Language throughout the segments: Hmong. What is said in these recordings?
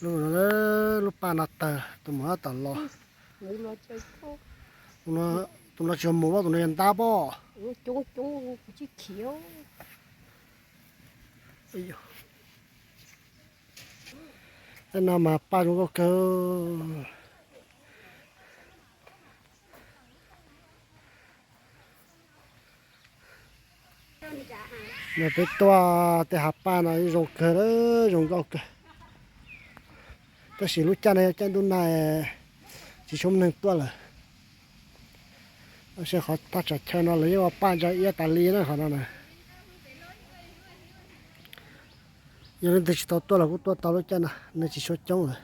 Lub no, lub paj no tawg, tus mus tom los. Tus no tsis yog mus, tus no yog ntab pob. Tej no mas paj zoo nkauj kawg. No peb tuaj tej hav paj no zoo kawg, zoo nkauj kawg. Tab sis lub caij no yog caij ntuj nag, tsis tshua muaj neeg tuaj lawm. Tab sis qhov thaj tsam chaw no lawv yeej ua paj ntsa iab tas li na qhov no na. Yog leej twg tsis tau tuaj los kuj tuaj tau lub caij no, neeg tsis tshua coob lawm.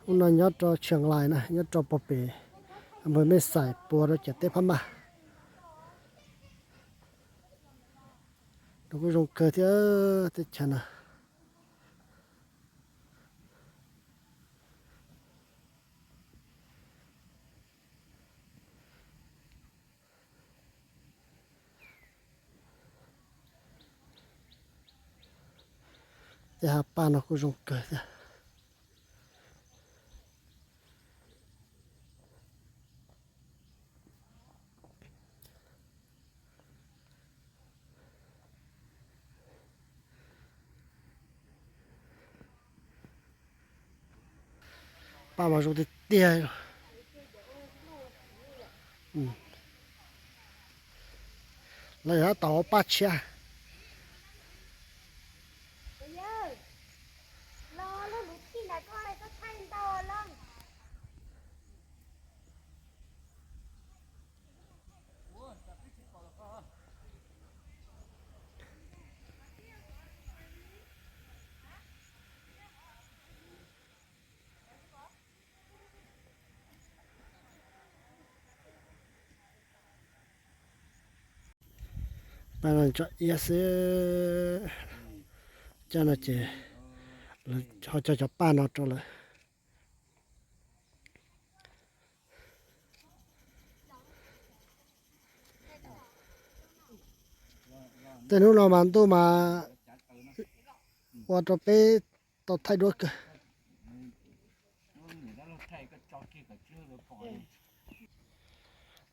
Ub no nyob rau Tsheej Lais na, nyob rau puag pem npawg Mej Xais puag rau ciam teb Phab Maj. Nws kuj zoo kawg thiab teb chaws no. Tej hav paj no kuj zoo kawg thiab. Paj mas zoo tiag tiag. Lawv yog tab tom ua paj tshiab. Paj no tso iab xwb. Cov no ces ho cog cov paj no rau lawm. Tej hnub no mas ntuj mas ua rau peb tau thaij duab kawg.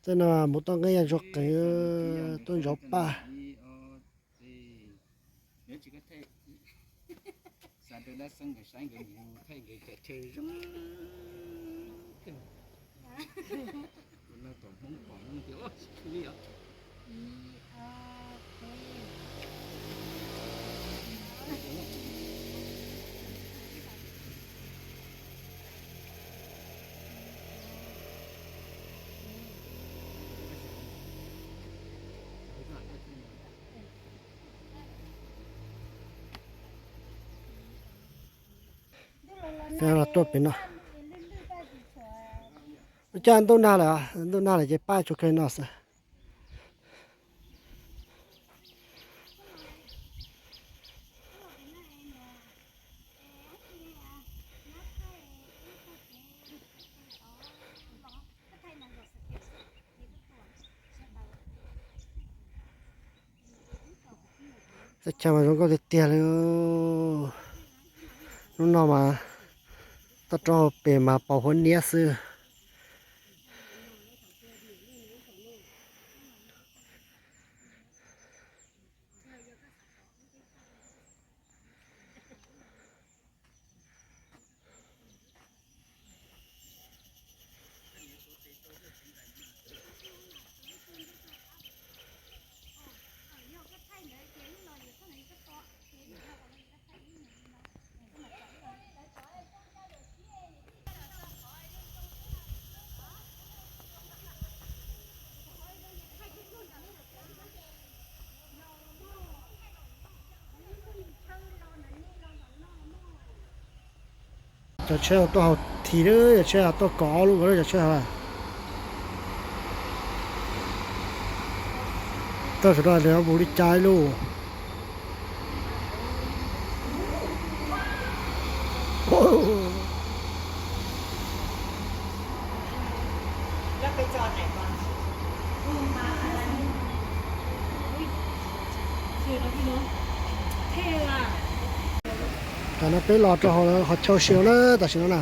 Tej no mus toj nqeeb ya ntsuag qeev, tuaj ntsuag paj. Tuaj pem no, ua cas ntuj nag lawm, ntuj nag lawm ces paj tsuas kawg no xwb. Teb chaws mas zoo nkauj tiag tiag li. Hnub no mas toj roob hauv pes mas pos huab niab xwb. Cov tsheb tuaj haus this, cov tsheb tuaj kov lub, cov tsheb haus. Tuaj sawv daws mus li cas ib lub. Tam no peb los rau hauv qhov chaw siav na, tam sim no na.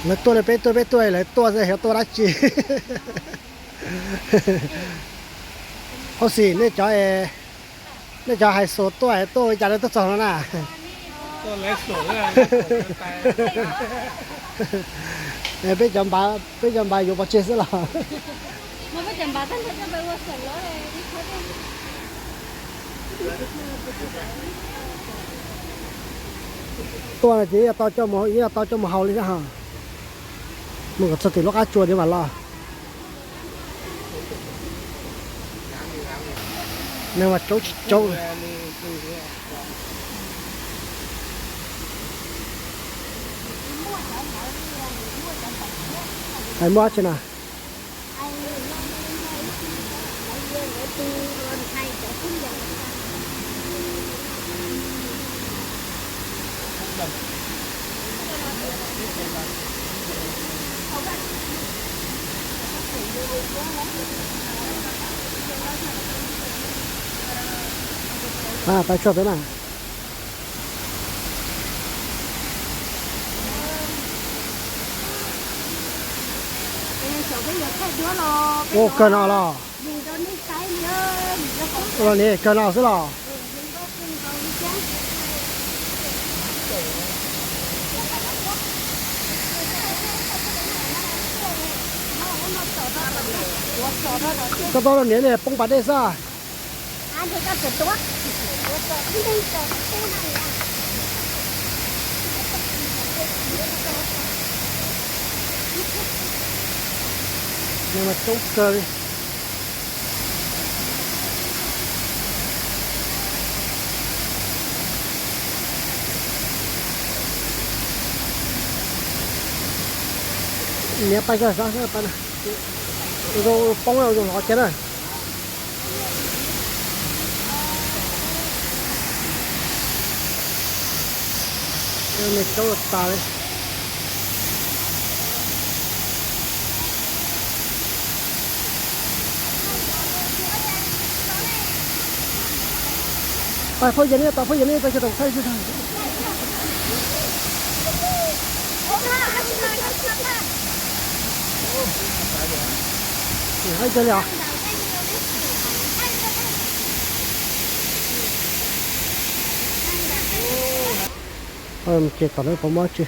Lawv tuaj li peb tuaj, peb tuaj lawv tuaj xwb, xyov tuaj dab tsi. Hauj Xis, nej cov, nej cov hais xus tuaj tuaj li cas li tuaj txog no na? Peb cov npav, peb cov npav yuav pov tseg xwb los? Tuaj no ces yeej tau coj mus, yeej tau coj mus haus li thiab ho. Mus kom txog tim lub qab tsua ces mam los. Neeg mas coob tsis coob. Hais muaj dab tsi na? Pab tsuag peb na. Ua kawg no los? Los niam kawg no xwb los? Koj tau los niam ne poob pas dej xwb. Coob kawg li. Niam pais kawg xav pais na. Zoo poob zoo lov kiag na. Me coob tas li. Pab phauj yas ne, pab phauj yas ne, tau cov tau thaij. Haib kawg li os. Ces tom no puas muaj tsi.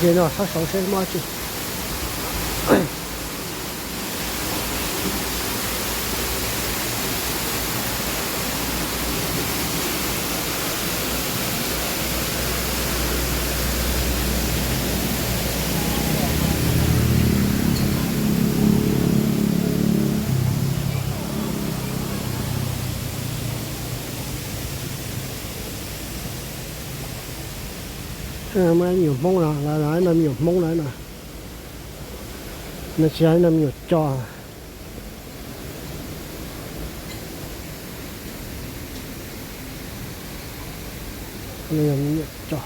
Ces no sab saud seb muaj tsi. Muaj me nyuam Hmoob no, lawv no me nyuam Hmoob no, no tsis yog me nyuam co. Me nyuam co.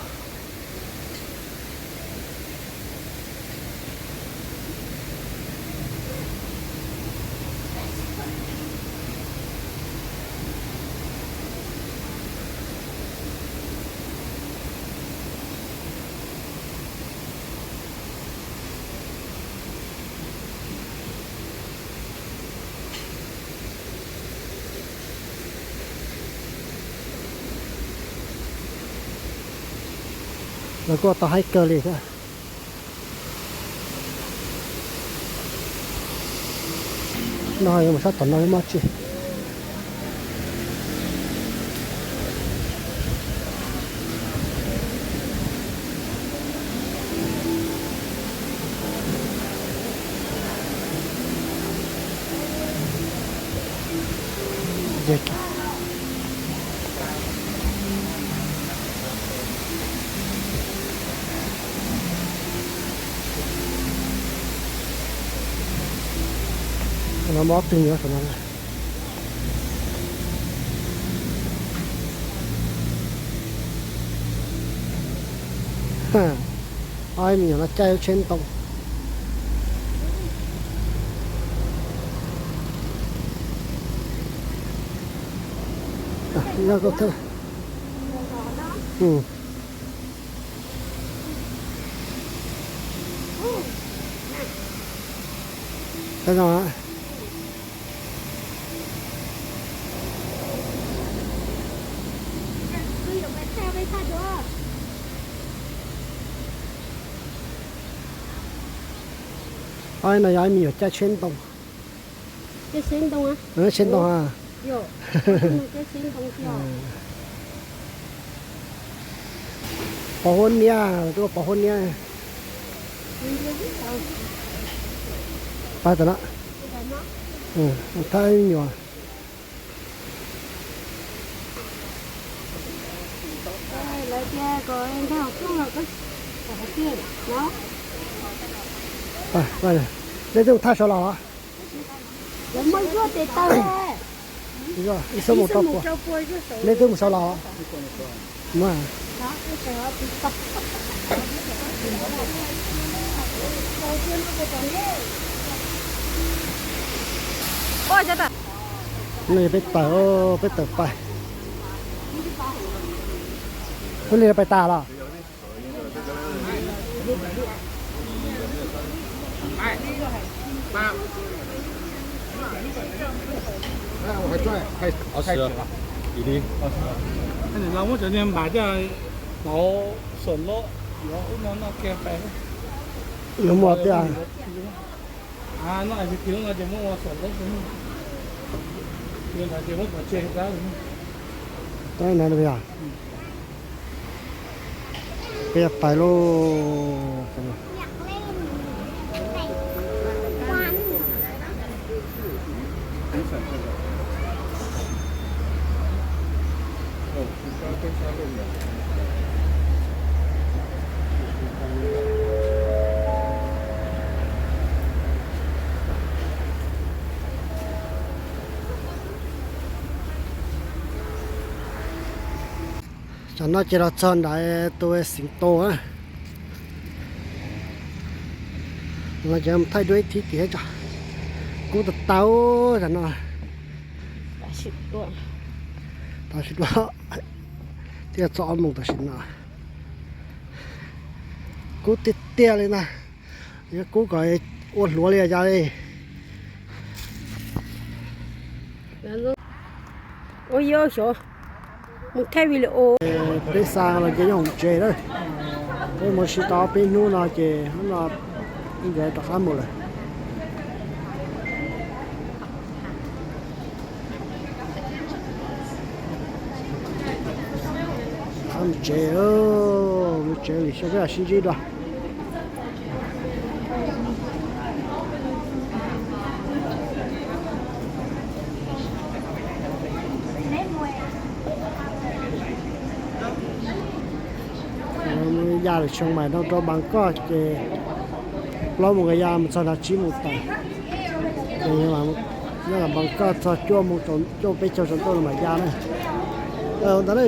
Lawv kuj tau haib kawg li thiab. No yuav mus sab tom no muaj tsi. No mob twg nyob saum no. Ob me nyuam no caij lub tsheb ntoo. Ob no yog ib me nyuam caij tsheb ntoo. Tsheb ntoo a? Pov huab niab, tuaj pov huab niab. Pab tau na. Thab me nyuam. Nej twb mus thaj saud los los? Ib xuab moos rau puas. Nej twb mus saud los? No yog peb tawm, peb tawm pais. Ua li pais tas los? Yuav muaj tiag. Peb pais lauj. Tam no ces los txog nram tus xeev tus na. Los ces thaij dua ib thib tim tso. Kub tau tau tam no. Tam sim no thiaj txog ob moos tam sim no. Kub tiag tiag li ntag. Yuav kub kom ua hluav li cas li. Ua yog xyov mus thaij video. Peb xa los ces nyob hauv tsev na. Peb mus ua si tau peb hnub no ces hnub no peb ncav rov qab mus lawm. Mus tsev, mus tsev li xyov peb sib ntsib dua. Ya lawm Chiang Mai no rau Bangkok ces plaub moos ka ya mus txog nrad tsib moos tawm. Ces nyob Bangkok txog cuaj moos, cuaj peb caug tsaus ntuj no mam ya na. Ntawd na.